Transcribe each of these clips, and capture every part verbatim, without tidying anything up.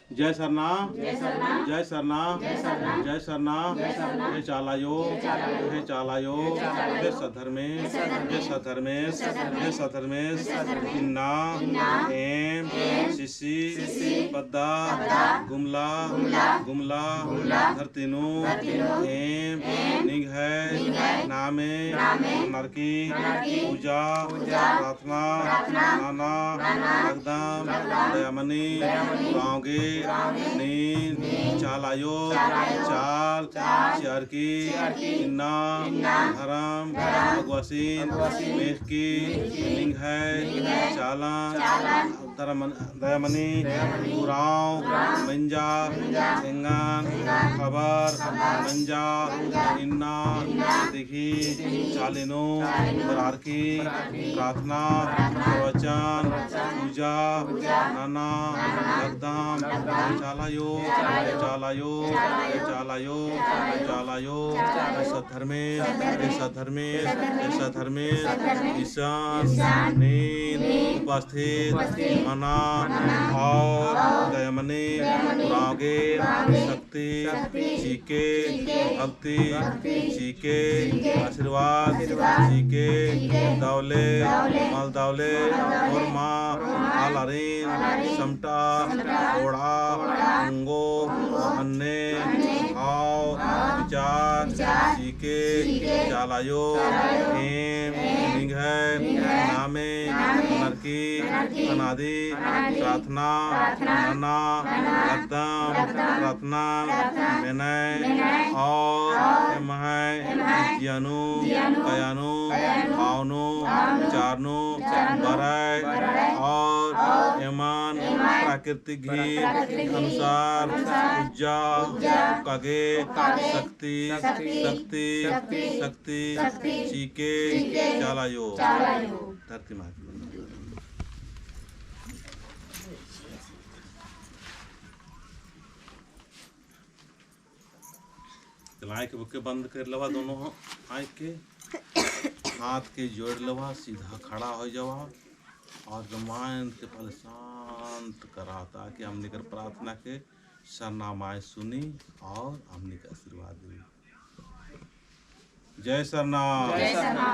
जय सरना, जय सरना, जय सरना, जय सरना, जय सरना, जय सरना। हे चाला आयो, हे चाला आयो, हे चाला आयो, हे चाला आयो, हे सद्धर्मेस, हे सद्धर्मेस, हे सद्धर्मेस, हे सद्धर्मेस, हे सद्धर्मेस। इन्ना, इन्ना, एम, एम, सिसी, सिसी, पद्दा, पद्दा, गुमला, गुमला, गुमला, गुमला, धरती नू, धरती नू, एम, एम, निंग्है, निंग्है, नामे, नामे, ननरकी, ननरकी, पूजा, पूजा, प्रार्थना, प्रार्थना, नना, नना, लगदम, लगदम, दयामनी, दयामनी, उराँव गे, उराँव गे, नीन, नीन, चाला आयो, चाला आयो, चाल, चाल, चिअरकी, चिअरकी, इन्ना, इन्ना, धरम, धरम, अगुवासिन, अगुवासिन, मेख़की, मेख़की, निंग्है, निंग्है, चालन, चालन, दयामनी, दयामनी, उराँव, उराँव, मंजा, मंजा, एंगन, एंगन, खबर, खबर, मंजा, मंजा, इन्ना, इन्ना, तिख़ी, तिख़ी, चाली नू, चाली नू, बरअरकी, बरअरकी, प्रार्थना, प्रार्थना, प्रवचन, प्रवचन, पूजा, पूजा, नना, नना, लगदम, लगदम, चाला आयो, चाला आयो, चाला आयो, चाला आयो, चाला आयो, चाला आयो, चाला आयो, चाला आयो। सद्धर्मेस, सद्धर्मेस, सद्धर्मेस, सद्धर्मेस, सद्धर्मेस, इसन, इसन, नीन, नीन, उपस्थित, उपस्थित, मना, मना, और, और, दयामनी, दयामनी, उराँव गे, उराँव गे, शक्ति, शक्ति, चिके, चिके, भक्ति, भक्ति, चिके, चिके, आशीर्वाद, आशीर्वाद, चिके, चिके, दवले, दवले, मल दवले, मल दवले, होरमा, होरमा, आलारिन, आलारिन, समटा, समटा, ओड़ा, ओड़ा, ओंगो, ओंगो, अन्ने, अन्ने, भाव, भाव, विचार, विचार, चिके, चिके, चाला आयो, चाला आयो, एम, एम, निंग्है, निंग्है, नामे, नामे, ननरकी, ननरकी, अनादि, अनादि, प्रार्थना, प्रार्थना, नना, नना, लगदम, लगदम, प्रार्थना, प्रार्थना, मेनय, मेनय, और, और, एम्है, एम्है, जिया नू, जिया नू, कया नू, कया नू, भाव नू, भाव नू, विचार नू, विचार नू, बरय, बरय, और, और, एमन, एमन, प्राकृतिक गीत, प्राकृतिक गीत, अनुसार, अनुसार, पूजा, पूजा, कागे, कागे, शक्ति, शक्ति, शक्ति, शक्ति, शक्ति, शक्ति, चिके, चिके, चाला आयो। चाला आयो। धरती माँ। चला आँख बके बंद कर लेवा, दोनों आँख के, हाथ के जोड़ लेवा, सीधा खड़ा हो जावा और मन के पहले शांत करा, ताकि हमनी कर प्रार्थना के सरना माय सुनी और हमनी के आशीर्वाद दी। जय सरना। जय सरना।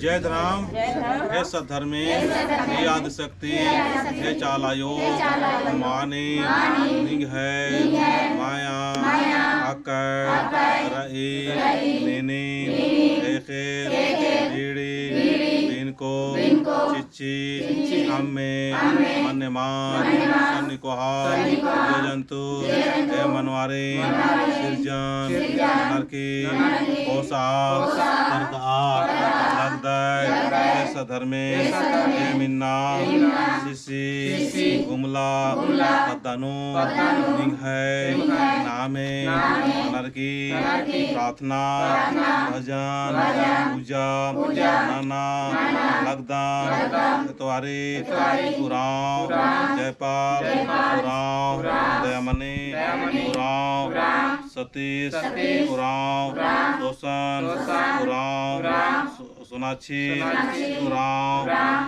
जय धरम। जय धरम। हे सद्धर्मे, हे सद्धर्मे, हे आदिशक्ति, हे आदिशक्ति, हे चाला अयो, हे चाला अयो, मानिम, मानिम, निंग्है, निंग्है, माया, माया, अक्कय, अक्कय, रई, रई, नीनिम, नीनिम, ख़ेख़ेल, ख़ेख़ेल, बीड़ी, बीड़ी, बिनको, बिनको, चिच्ची, चिच्ची, अम्मे, अम्मे, मन्नेमान, मन्नेमान, सन्नी कोहा, सन्नी कोहा, जीव जंतु, जीव जंतु, एम मनवारिन, मनवारिन, सिरजन, सिरजन, ननर की, ननर की, पोसा, पोसा, परदआ, परदआ, लगदय, लगदय, हे सद्धर्मे, हे सद्धर्मे, एम इन्ना, एम इन्ना, सिसी, सिसी, गुमला, गुमला, पद्दा नू, पद्दा नू, निंग्है, निंग्है, नामे, नामे, ननर की, ननर की, प्रार्थना, प्रार्थना, भजन, भजन, पूजा, पूजा, नना, नना, लगदम, लगदम, एतवारी, एतवारी, उराँव, उराँव, जयपाल, जयपाल, उराँव, उराँव, दयामनी, दयामनी, उराँव, उराँव, सतीश, सतीश, उराँव, उराँव, सोसन, सोसन, उराँव, उराँव, सो-, सोनाक्षी, सोनाक्षी, उराँव, उराँव,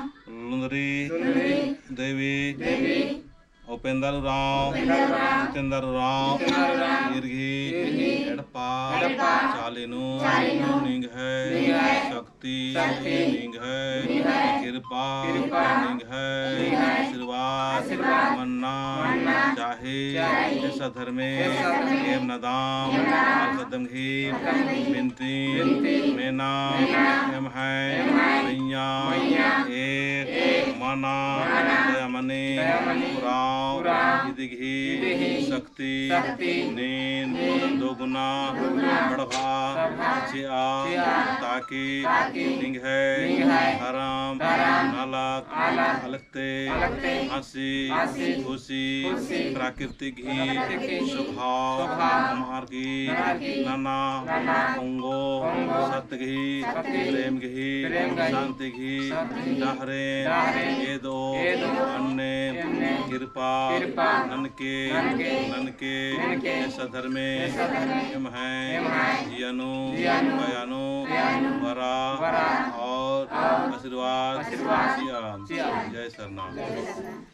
लुंदरी, लुंदरी, देवी, देवी, उपेंद्र उराँव, उपेंद्र उराँव, जितेंद्र उराँव, जितेंद्र उराँव, ईर गही, ईर गही, एड़पा, एड़पा, चाली नू, चाली नू, निंग्है, निंग्है, शक्ति, शक्ति, निंग्है, निंग्है, किरपा, किरपा, निंग्है, निंग्है, आशीर्वाद, आशीर्वाद, मन्ना, मन्ना, चाही, चाही, हे सद्धर्मे, हे सद्धर्मे, एम नदाम, एम नदाम, अरखदम गही, अरखदम गही, बिनती, बिनती, मेना, मेना, एम्है, एम्है, मइय्याँ, मइय्याँ, एक, एक, मना, मना, दयामनी, दयामनी, उराँव, उराँव, इदी गही, इदी गही, शक्ति, शक्ति, नीन, नीन, दोगुना, दोगुना, बढ़भा, बढ़भा, चिआ, चिआ, ताकि, ताकि, निंग्है, निंग्है, धरम, धरम, नलख, नलख, अलग ते, अलग ते, हँसी, हँसी, खुशी, खुशी, प्राकृतिक गही, प्राकृतिक गही, स्वभाव, स्वभाव, हमार गही, हमार गही, नना, नना, ओंगो, ओंगो, सत्य गही, सत्य गही, प्रेम गही, प्रेम गही, शांति गही, शांति गही, डहरे, डहरे, एदो, एदो, अन्ने, अन्ने, किरपा, किरपा, ननके, ननके, ननके, ननके, हे सद्धर्मे, हे सद्धर्मे, एम्है, एम्है, जिया नू, जिया नू, पया नू, पया नू, बरा, बरा, और, और, आशीर्वाद, आशीर्वाद, चिआ। चिआ। जय सरना। जय सरना।